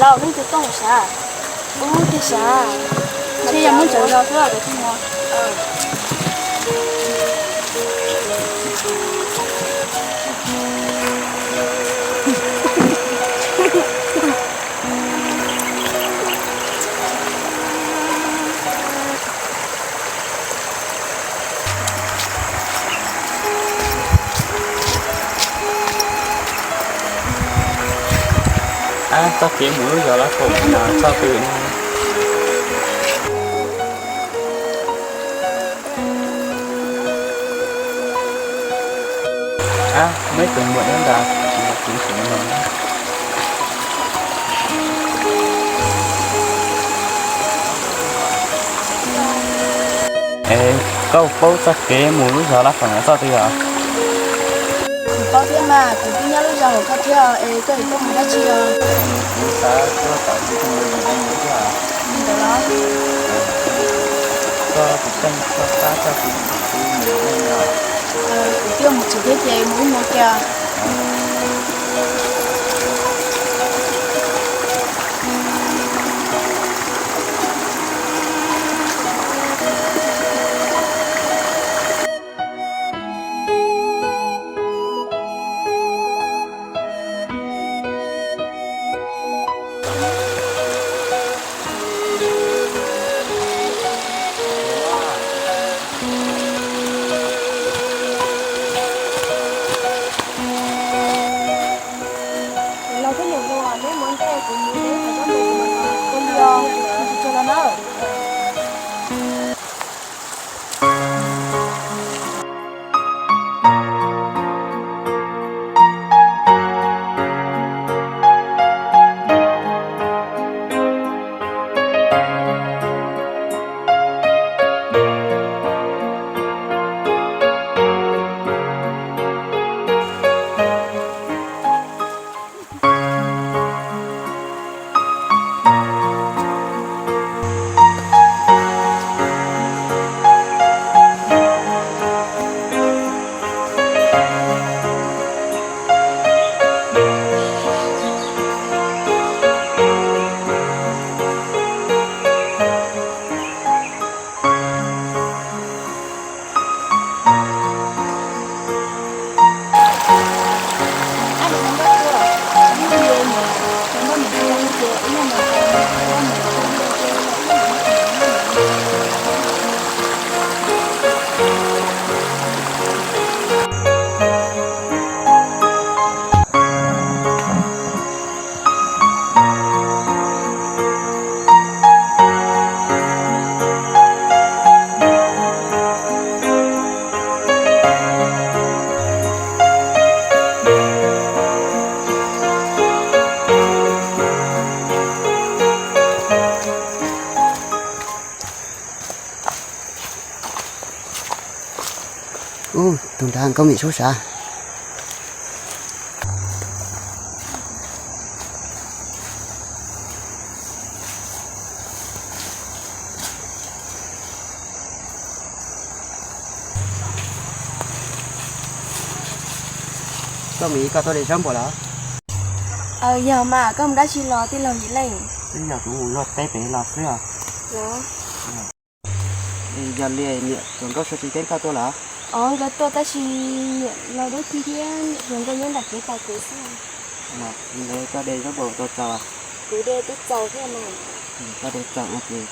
Leej twg tuaj sav? Ub, tiag sav. Ntshe yog muab ntsaws zog xwb os. Ab, txoj kev mus lub zos Lab Foom no txoj twg no? Ab, muaj ib tug muam nyob ntawd, kuv sim no. Es koj paub txoj kev mus lub zos Lab Foom no txoj twg os? Kuv paub thiab mas, kuv twb nyob lub zos hauv koj thiab es koj yuav coj mus dab tsi os? Kuv xav tuaj tom ib tug mus leej thiab. Li ntawd los? Koj tus kheej koj pab txog kuv tus mus leej os. Kuv twb mus tsev thiab ces mus ib hmo kiag. Los thiab niam hluas, neb mus ntej kuv mus neb hais koj mus kuv mam los. Ua li os, tsis tsaug los nawb. Ub, tus nrad nkauj mim saub sav. Koj mus ib koj tuaj de zaub npua los? Aws, yog mas, koj mus dab tsi los tij laug Yim Leej? Twb yog kuv mus luaj teb pem los xwb os. Yog li niam hluas nkauj Suav tsis teb koj tuaj los? Os, nkawd tuaj tab sis niam laus Dub Cig thiab niam hluas nkauj nyob nram kev tos kuv xwb. Ntawd koj de zaub npua tau txaus? Kuv de twb txaus thiab mas. Koj de txaus no ces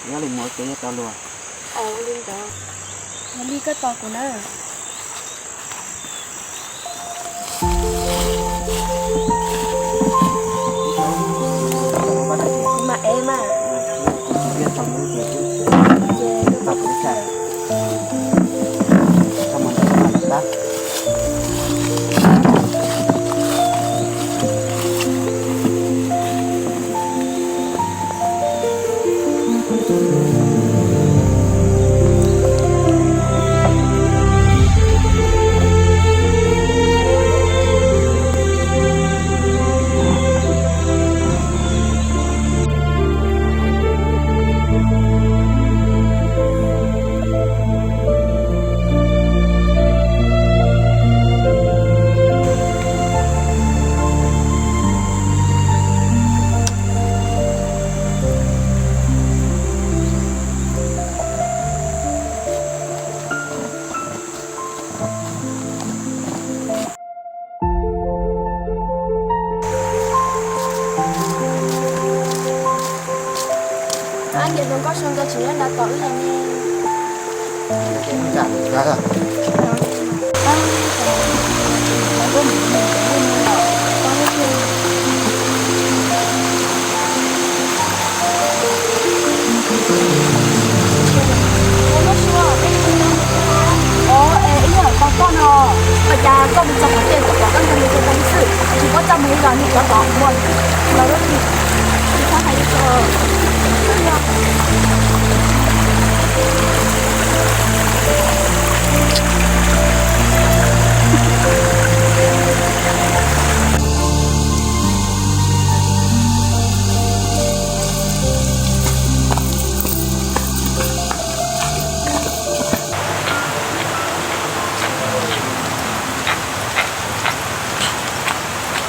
nyob li mus ua ke thiaj tau luag. Aws, ua li ntawd. Yog li koj tos kuv na. Kuv mam ev mas. Ces koj tos kuv txhais. Ab, niam hluas nkauj Suav nkawd tseem nyob nrad tos wb yom ne. Ov, es ib yam li koj no, ua cas koj mus txog qhov tiaj koj pom koj nrog nws ua tau ib xwb, tsis paub txaj muag li los nws cov tom muag los lawm.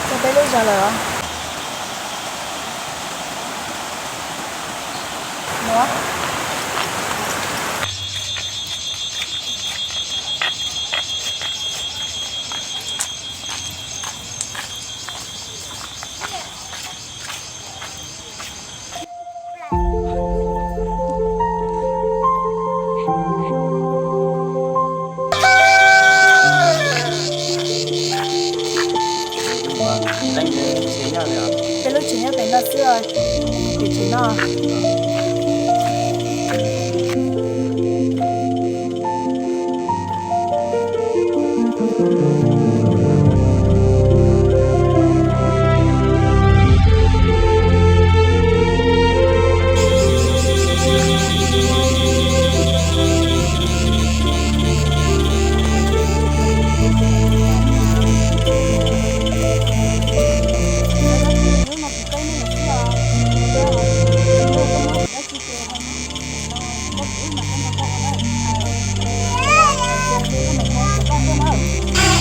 Txog peb lub zos lawm os. Peb lub tsev nyob pem no xwb os, pem tsev no.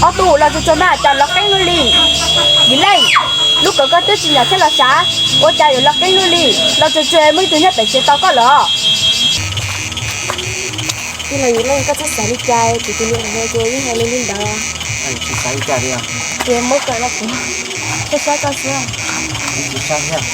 Ob tug los tsuag tsuag mas cas lov qeeb luaj li. Yim Leej, lub kawm koj twb tsis nyiam thiab los sav, ua cas yuav lov qeeb luaj li, los tsuag tsuag muaj ib tug nyob pem tsev tos koj lawm. Tij laug Yim Leej, koj txhob xav li cas, kuv tus niam hluas ces yeej hais li li ntawd. Tsis xav li cas li os. Ces muab kawm los kuv saib saib koj xwb. Tsis saib thiab.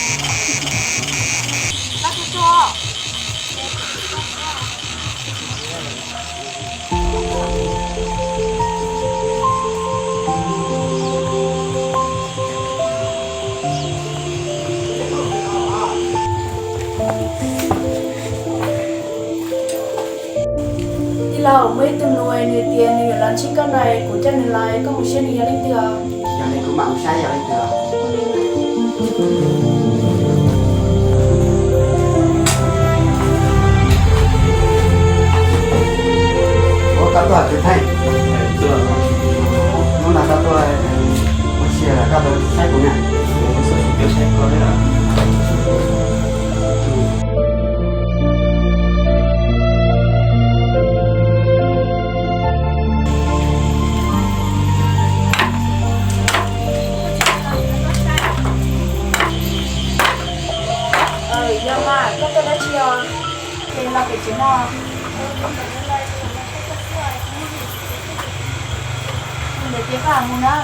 Tij laug, muaj ib tug nus nws tias nws yuav los ntsib koj no, kuv coj nws los, koj mus saib nws yog leej twg os. Yog li kuv mam mus saib yog leej twg os. Ua koj tuaj Tswv Theej. Hnub no koj tuaj ua si lawm koj tsis saib kuv na? Yog mas, koj tuaj dab tsi os? Ces los pem tsev no. Ntawd ces koj mus na.